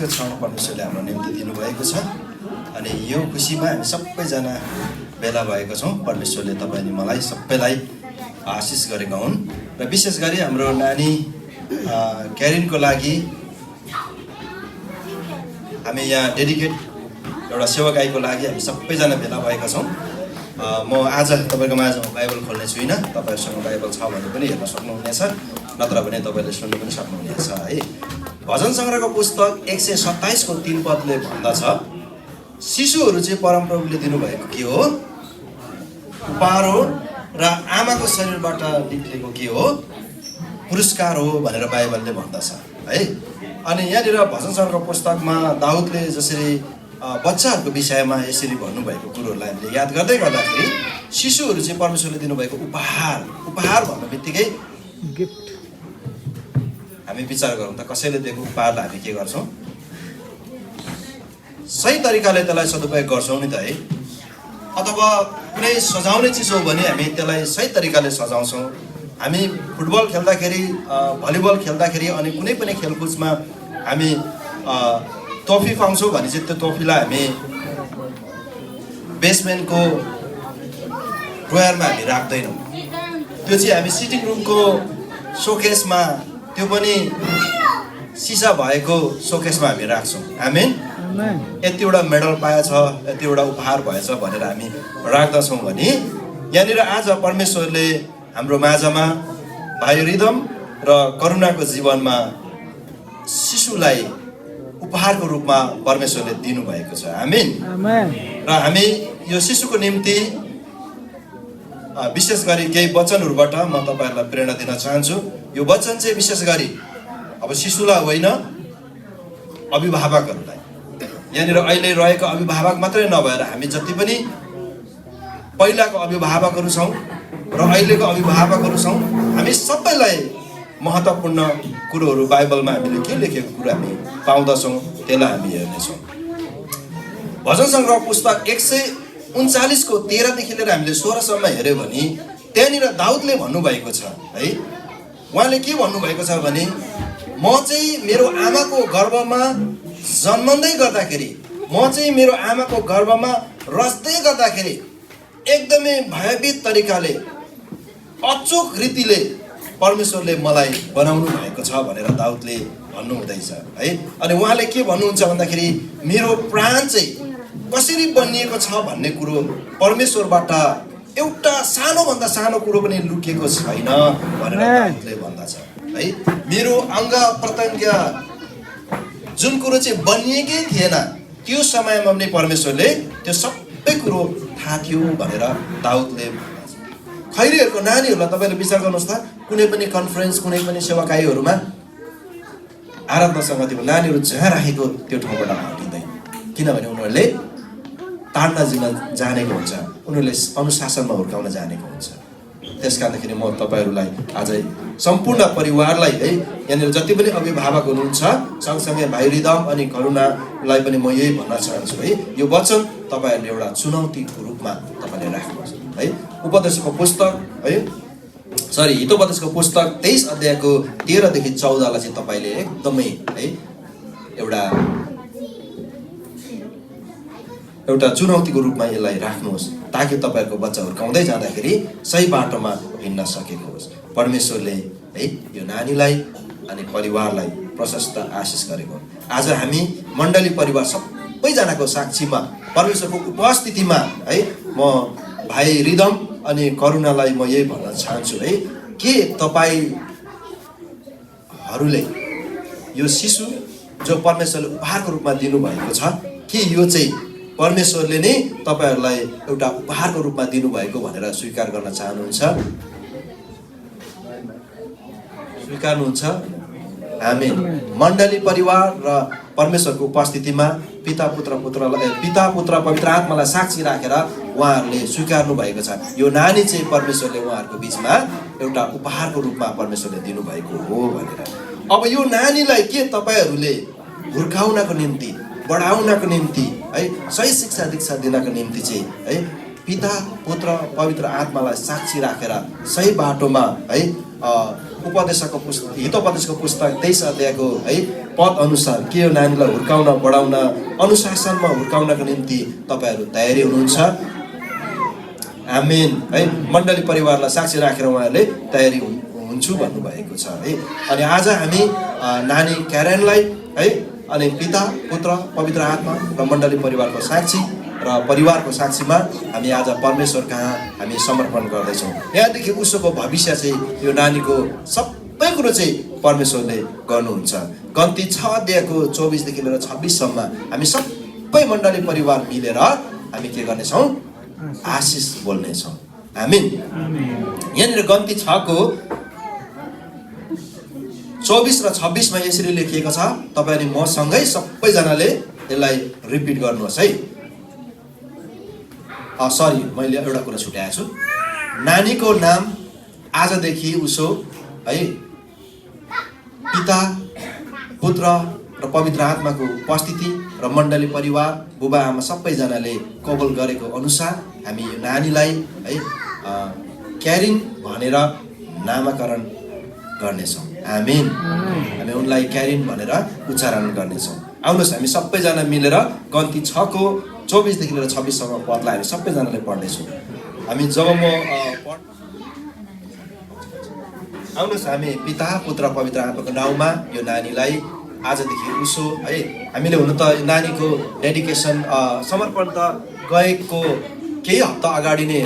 खुसीको क्षण परमेश्वरले हाम्रो निम्ति दिनुभएको छ अनि यो खुसीमा हामी सबैजना भेला भएको छौँ। परमेश्वरले तपाईँ अनि मलाई सबैलाई आशिष गरेका हुन् र विशेष गरी हाम्रो नानी क्यारिनको लागि हामी यहाँ डेडिकेट एउटा सेवाकाईको लागि हामी सबैजना भेला भएका छौँ। म आज तपाईँको माझमा बाइबल खोल्ने छुइनँ। तपाईँहरूसँग बाइबल छ भने पनि हेर्न सक्नुहुनेछ, नत्र भने तपाईँले सुन्नु पनि सक्नुहुनेछ है। भजन सङ्ग्रहको पुस्तक 127 को 3 पदले भन्दछ, शिशुहरू चाहिँ परमप्रभुले दिनुभएको के हो? उपहार हो र आमाको शरीरबाट निक्लेको के हो? पुरस्कार हो भनेर बाइबलले भन्दछ है। अनि यहाँनिर भजन सङ्ग्रहको पुस्तकमा दाउदले जसरी बच्चाहरूको विषयमा यसरी भन्नुभएको कुरोहरूलाई हामीले याद गर्दै गर्दाखेरि शिशुहरू चाहिँ परमेश्वरले दिनुभएको उपहार भन्ने बित्तिकै गिफ्ट हामी विचार गरौँ त कसैले दिएको उपहारलाई हामी के गर्छौँ? सही तरिकाले त्यसलाई सदुपयोग गर्छौँ नि त है। अथवा कुनै सजाउने चिज हो भने हामी त्यसलाई सही तरिकाले सजाउँछौँ। हामी फुटबल खेल्दाखेरि भलिबल खेल्दाखेरि अनि कुनै पनि खेलकुदमा हामी ट्रफी पाउँछौँ भने चाहिँ त्यो ट्रफीलाई हामी बेसमेन्टको ड्रोयरमा हामी राख्दैनौँ। त्यो चाहिँ हामी सिटिङ रुमको सोकेसमा, त्यो पनि सिसा भएको सोकेसमा हामी राख्छौँ। आमेन। यतिवटा मेडल पाएछ, यतिवटा उपहार भएछ भनेर हामी राख्दछौँ भने यहाँनिर आज परमेश्वरले हाम्रो माझमा भाइ रिदम र करुणाको जीवनमा शिशुलाई उपहारको रूपमा परमेश्वरले दिनुभएको छ। आमेन। र हामी यो शिशुको निम्ति विशेष गरी केही वचनहरूबाट म तपाईँहरूलाई प्रेरणा दिन चाहन्छु। यो वचन चाहिँ विशेष गरी अब शिशुलाई होइन, अभिभावकहरूलाई, यहाँनिर अहिले रहेको अभिभावक मात्रै नभएर हामी जति पनि पहिलाको अभिभावकहरू छौँ र अहिलेको अभिभावकहरू छौँ, हामी सबैलाई महत्त्वपूर्ण कुरोहरू बाइबलमा हामीले के लेखेको कुरा हामी पाउँदछौँ त्यसलाई हामी हेर्नेछौँ। भजन सङ्ग्रह पुस्तक 139 को 13 देखि लिएर हामीले 16 सम्म हेऱ्यौँ भने त्यहाँनिर दाउदले भन्नुभएको छ है। उहाँले के भन्नुभएको छ भने म चाहिँ मेरो आमाको गर्भमा जन्मँदै गर्दाखेरि, म चाहिँ मेरो आमाको गर्भमा रच्दै गर्दाखेरि एकदमै भयभीत तरिकाले अचोक रीतिले परमेश्वरले मलाई बनाउनु भएको छ भनेर दाउदले भन्नुहुँदैछ है। अनि उहाँले के भन्नुहुन्छ भन्दाखेरि मेरो प्राण चाहिँ कसरी बनिएको छ भन्ने कुरो परमेश्वरबाट एउटा सानोभन्दा सानो कुरो पनि लुकेको छैन भनेर दाउदले भन्दछ है। मेरो अङ्ग प्रत्यङ्ग जुन कुरो चाहिँ बनिएकै थिएन त्यो समयमा पनि परमेश्वरले त्यो सबै कुरो थाहा थियो भनेर दाउदले भन्दछ। खैरीहरूको नानीहरूलाई तपाईँले विचार गर्नुहोस् त, कुनै पनि कन्फरेन्स, कुनै पनि सेवाकाईहरूमा आराधनासँग त्यो नानीहरू जहाँ राखेको त्यो ठाउँबाट हटिँदैन, किनभने उनीहरूले ताड्न जिम्न जानेको हुन्छ, उनीहरूले अनुशासनमा हुर्काउन जानेको हुन्छ। त्यस कारणदेखि म तपाईँहरूलाई आजै सम्पूर्ण परिवारलाई है, यहाँनिर जति पनि अभिभावक हुनुहुन्छ सँगसँगै भाइ रिदम अनि करुणालाई पनि म यही भन्न चाहन्छु है। यो वचन तपाईँहरूले एउटा चुनौतीको रूपमा तपाईँले राख्नुहोस् है। उपदेशको पुस्तक है, हितोपदेशको पुस्तक 23 अध्यायको 13 देखि 14 चाहिँ तपाईँले एकदमै है एउटा चुनौतीको रूपमा यसलाई राख्नुहोस् ताकि तपाईँहरूको बच्चा हुर्काउँदै जाँदाखेरि सही बाटोमा हिँड्न सकेको होस्। परमेश्वरले है यो नानीलाई अनि परिवारलाई प्रशस्त आशिष गरेको। आज हामी मण्डली परिवार सबैजनाको साक्षीमा परमेश्वरको उपस्थितिमा है म भाइ रिदम अनि करुणालाई म यही भन्न चाहन्छु है, के तपाईँहरूले यो शिशु जो परमेश्वरले उपहारको रूपमा दिनुभएको छ, के यो चाहिँ परमेश्वरले नै तपाईँहरूलाई एउटा उपहारको रूपमा दिनुभएको भनेर स्वीकार गर्न चाहनुहुन्छ? स्वीकार्नुहुन्छ? आमेन। मण्डली परिवार र परमेश्वरको उपस्थितिमा पिता पुत्र पवित्र आत्मालाई साक्षी राखेर उहाँहरूले स्वीकार्नु भएको छ यो नानी चाहिँ परमेश्वरले उहाँहरूको बिचमा एउटा उपहारको रूपमा परमेश्वरले दिनुभएको हो भनेर। अब यो नानीलाई के तपाईँहरूले हुर्काउनको निम्ति, बढाउनको निम्ति है, सही शिक्षा दीक्षा दिनको निम्ति चाहिँ है पिता पुत्र पवित्र आत्मालाई साक्षी राखेर सही बाटोमा है उपदेशको पुस्तक हितोपदेशको पुस्तक 23 अध्यायको है पद अनुसार के यो नानीलाई हुर्काउन बढाउन अनुशासनमा हुर्काउनको निम्ति तपाईँहरू तयारी हुनुहुन्छ? आमेन है। मण्डली परिवारलाई साक्षी राखेर उहाँहरूले तयारी हुन्छु भन्नुभएको छ है। अनि आज हामी नानी क्यारेनलाई है अनि पिता पुत्र पवित्र आत्मा र मण्डली परिवारको साक्षी र परिवारको साक्षीमा हामी आज परमेश्वर कहाँ हामी समर्पण गर्दैछौँ। यहाँदेखि उसोको भविष्य चाहिँ यो नानीको सबै कुरो चाहिँ परमेश्वरले गर्नुहुन्छ। गन्ती 6 अध्यायको 24 देखि लिएर 26 सम्म हामी सबै मण्डली परिवार मिलेर हामी के गर्नेछौँ? आशिष बोल्नेछौँ। आमीन। यहाँनिर गन्ती 6 को 24 र 26 मा यसरी लेखिएको छ। तपाईहरु मसँगै सबैजनाले यसलाई रिपिट गर्नुहोस् है। सरी, मैले एउटा कुरा छुट्याएको छु। नानीको नाम आजदेखि उसो है पिता पुत्र र पवित्र आत्माको उपस्थिति र मण्डली परिवार बुबा आमा सबैजनाले कबुल गरेको अनुसार हामी यो नानीलाई है क्यारिन भनेर नामकरण गर्नेछौँ। आमीन। हामी उनलाई क्यारिन भनेर उच्चारण गर्नेछौँ। आउनुहोस् हामी सबैजना मिलेर गन्ती 6 को 24 देखि लिएर 26 सम्म पदलाई हामी सबैजनाले पढ्नेछौँ। हामी जब म आउनुहोस् हामी पिता पुत्र पवित्र आत्माको नाउँमा यो नानीलाई आजदेखि उसो है हामीले हुन त नानीको डेडिकेसन समर्पण त गएको केही हप्ता अगाडि नै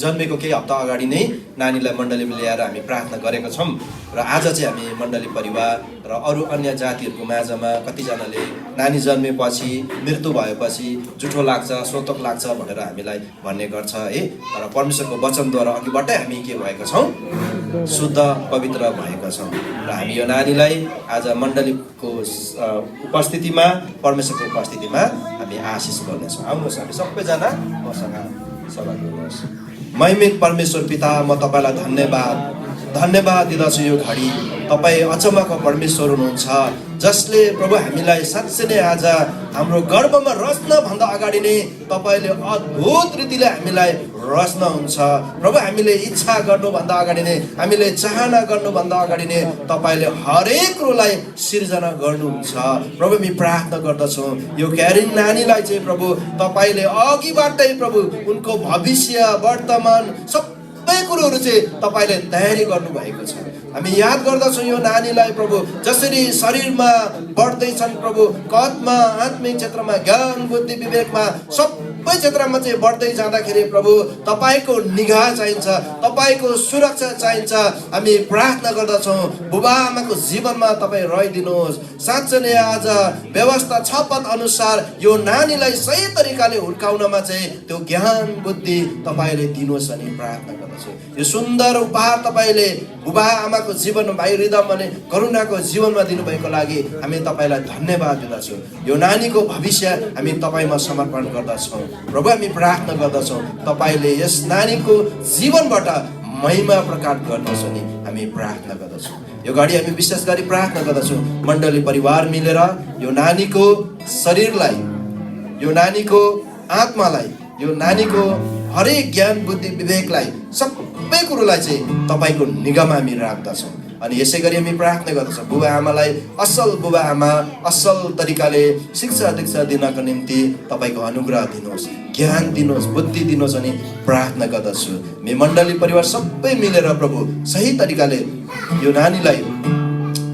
जन्मेको केही हप्ता अगाडि नै नानीलाई मण्डलीमा ल्याएर हामी प्रार्थना गरेका छौँ। र आज चाहिँ हामी मण्डली परिवार र अरू अन्य जातिहरूको माझमा कतिजनाले नानी जन्मेपछि मृत्यु भएपछि जुठो लाग्छ शोतक लाग्छ भनेर हामीलाई भन्ने गर्छ है। तर परमेश्वरको वचनद्वारा अघिबाटै हामी के भएका छौँ? शुद्ध पवित्र भएका छौँ। र हामी यो नानीलाई आज मण्डलीको उपस्थितिमा परमेश्वरको उपस्थितिमा हामी आशिष गर्नेछौँ। आउनुहोस् हामी सबैजना मसँग सभा गर्नुहोस्। महिमित परमेश्वर पिता, म तपाईँलाई धन्यवाद दिँदछु। यो घडी तपाईँ अचम्मको परमेश्वर हुनुहुन्छ जसले प्रभु हामीलाई साँच्चै नै आज हाम्रो गर्भमा रच्नभन्दा अगाडि नै तपाईँले अद्भुत रीतिले हामीलाई रच्नुहुन्छ। प्रभु हामीले इच्छा गर्नुभन्दा अगाडि नै हामीले चाहना गर्नुभन्दा अगाडि नै तपाईँले हरेक कुरोलाई सिर्जना गर्नुहुन्छ। प्रभु हामी प्रार्थना गर्दछौँ यो क्यारिन नानीलाई चाहिँ प्रभु तपाईँले अघिबाटै प्रभु उनको भविष्य वर्तमान सबै कुरोहरू चाहिँ तपाईँले तयारी गर्नुभएको छ। हामी याद गर्दछौँ यो नानीलाई प्रभु जसरी शरीरमा बढ्दैछन् प्रभु कदमा आत्मिक क्षेत्रमा ज्ञान बुद्धि विवेकमा सबै क्षेत्रमा चाहिँ बढ्दै जाँदाखेरि प्रभु तपाईँको निगाह चाहिन्छ, तपाईँको सुरक्षा चाहिन्छ। हामी प्रार्थना गर्दछौँ बुबा आमाको जीवनमा तपाईँ रहिदिनुहोस्। साँच्चै नै आज व्यवस्था छ पद अनुसार यो नानीलाई सही तरिकाले हुर्काउनमा चाहिँ त्यो ज्ञान बुद्धि तपाईँले दिनुहोस् अनि प्रार्थना गर्दछु। यो सुन्दर उपहार तपाईँले बुबा आमाको जीवनमा भाइ हृदय अनि करुणाको जीवनमा दिनुभएको लागि हामी तपाईँलाई धन्यवाद दिँदछौँ। यो नानीको भविष्य हामी तपाईँमा समर्पण गर्दछौँ। प्रभु हामी प्रार्थना गर्दछौँ तपाईँले यस नानीको जीवनबाट महिमा प्रकट गर्नुहोस् अनि हामी प्रार्थना गर्दछौँ। यो घडी हामी विशेष गरी प्रार्थना गर्दछौँ मण्डली परिवार मिलेर यो नानीको शरीरलाई, यो नानीको आत्मालाई, यो नानीको हरेक ज्ञान बुद्धि विवेकलाई सबै कुरोलाई चाहिँ तपाईँको निगाहमा हामी राख्दछौँ। अनि यसै गरी हामी प्रार्थना गर्दछौँ बुबा आमालाई असल बुबा आमा असल तरिकाले शिक्षा दीक्षा दिनको निम्ति तपाईँको अनुग्रह दिनुहोस्, ज्ञान दिनुहोस्, बुद्धि दिनुहोस् अनि प्रार्थना गर्दछु। मे मण्डली परिवार सबै मिलेर प्रभु सही तरिकाले यो नानीलाई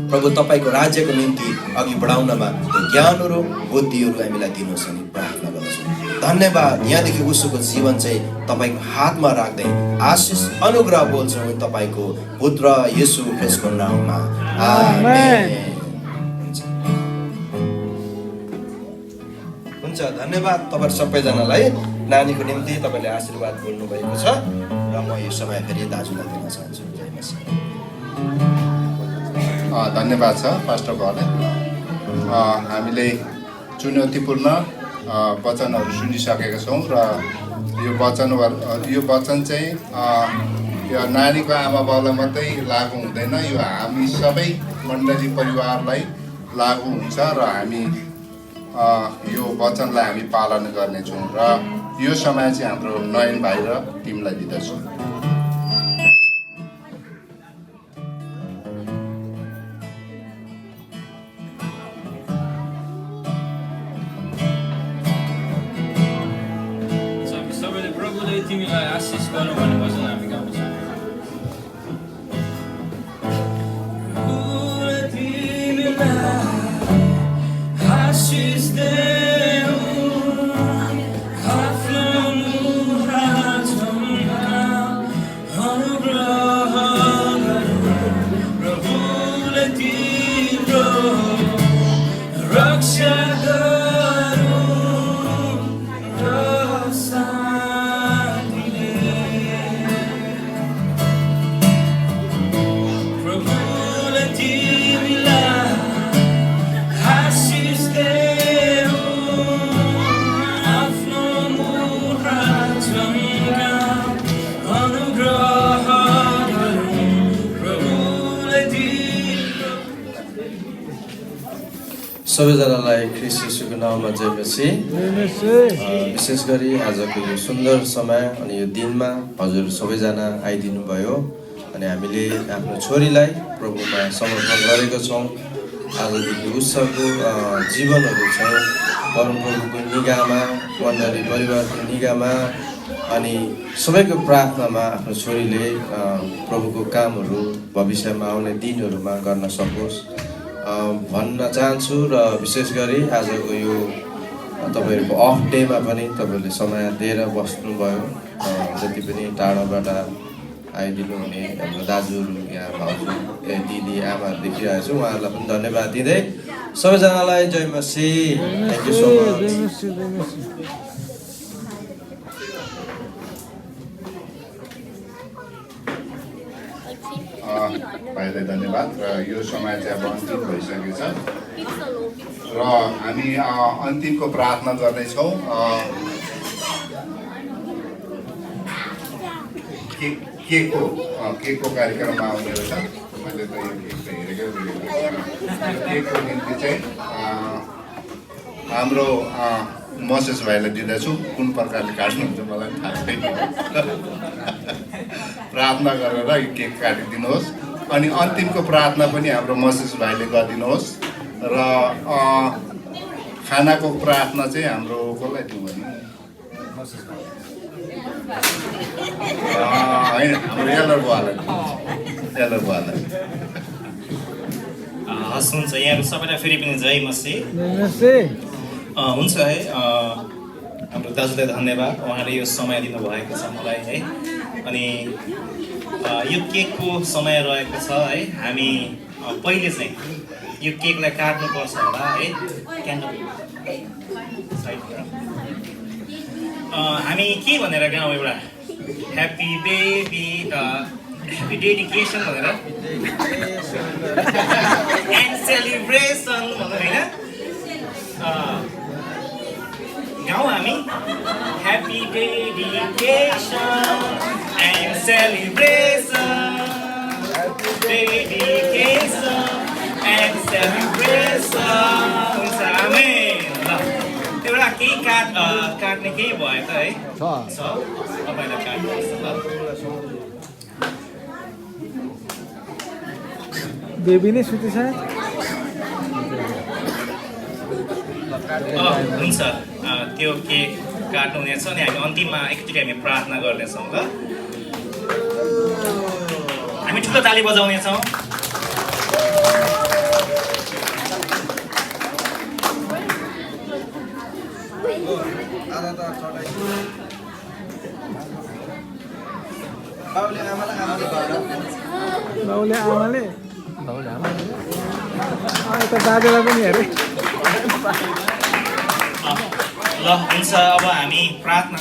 प्रभु तपाईँको राज्यको निम्ति अघि बढाउनमा ज्ञानहरू बुद्धिहरू हामीलाई दिनुहोस् अनि प्रार्थना गर्दछु। धन्यवाद। यहाँदेखि उसको जीवन चाहिँ तपाईँको हातमा राख्दै आशिष अनुग्रह बोल्छौँ तपाईँको पुत्र येशू ख्रीष्टको नाममा। आमेन। हुन्छ, धन्यवाद तपाईहरु सबैजनालाई। नानीको निम्ति तपाईँले आशीर्वाद बोल्नु भएको छ र म यो समय फेरि दाजुलाई दिन चाहन्छु। जय मसीह। धन्यवाद छ पास्टर भाइले। हामीले चुनौतीपूर्ण वचनहरू सुनिसकेका छौँ र यो वचन चाहिँ यो नानीको आमा बाउलाई मात्रै लागु हुँदैन, यो हामी सबै मण्डली परिवारलाई लागु हुन्छ र हामी यो वचनलाई हामी पालन गर्नेछौँ र यो समय चाहिँ हाम्रो नयन भाइ र टिमलाई दिँदछु। सबैले प्रभुले तिमीलाई आशिष गर्नु भन्ने वचन हामी गाउँछौँ। सबैजनालाई ख्रीष्ट येशूको नाममा जय मसीह। विशेष गरी आजको यो सुन्दर समय अनि यो दिनमा हजुर सबैजना आइदिनु भयो अनि हामीले आफ्नो छोरीलाई प्रभुमा समर्पण गरेको छौँ। आजदेखि उत्सवको जीवनहरू छ परमप्रभुको निगाहमा, मण्डली परिवारको निगाहमा अनि सबैको प्रार्थनामा आफ्नो छोरीले प्रभुको कामहरू भविष्यमा आउने दिनहरूमा गर्न सकोस् भन्न चाहन्छु। र विशेष गरी आजको यो तपाईँहरूको अफ डेमा पनि तपाईँहरूले समय दिएर बस्नुभयो। जति पनि टाढोबाट आइदिनु हुने हाम्रो दाजुहरू यहाँ भाउजू दिदी आमाहरू देखिरहेको छु उहाँहरूलाई पनि धन्यवाद दिँदै सबैजनालाई जय मसीह। Thank you so much. भाइलाई धन्यवाद। र यो समय चाहिँ अब अन्तिम भइसकेको छ र हामी अन्तिमको प्रार्थना गर्दैछौँ। केकको कार्यक्रममा आउने रहेछ। मैले त यो केक त हेरेकै केकको निम्ति चाहिँ हाम्रो मसेस भाइलाई दिँदैछु। कुन प्रकारले काट्नुहुन्छ मलाई थाहा छैन। प्रार्थना गरेर यो केक काटिदिनुहोस् अनि अन्तिमको प्रार्थना पनि हाम्रो मसेस भाइले गरिदिनुहोस् र खानाको प्रार्थना चाहिँ हाम्रो कसलाई दिउँ भने होइन हाम्रो एलर बुवालाई हस् हुन्छ। यहाँहरू सबैलाई फेरि पनि जय मसीह। हुन्छ है हाम्रो दाजुलाई धन्यवाद उहाँले यो समय दिनुभएको छ मलाई है। अनि यो केकको समय रहेको छ है। हामी पहिले चाहिँ यो केकलाई काट्नुपर्छ होला है। हामी के भनेर गाउँ एउटा ह्याप्पी बेबी ह्याप्पी डेडिकेसन भनेर एन्ड सेलिब्रेसन भनेर होइन गाउँ हामी happy dedication and celebration dedication and celebration. हुन्छ आमेन। ल एउटा केही काट्ने केही भयो त है छ तपाईँलाई काट्नुहोस् ल। बेबी नै सुतेछ। हुन्छ त्यो केक काट्नु हुनेछ अनि हामी अन्तिममा एकचोटि हामी प्रार्थना गर्नेछौँ ल। हामी ठुलो ताली बजाउनेछौँ। बाउले आमाले यता दाजुलाई पनि हेरे। ल हुन्छ अब हामी प्रार्थना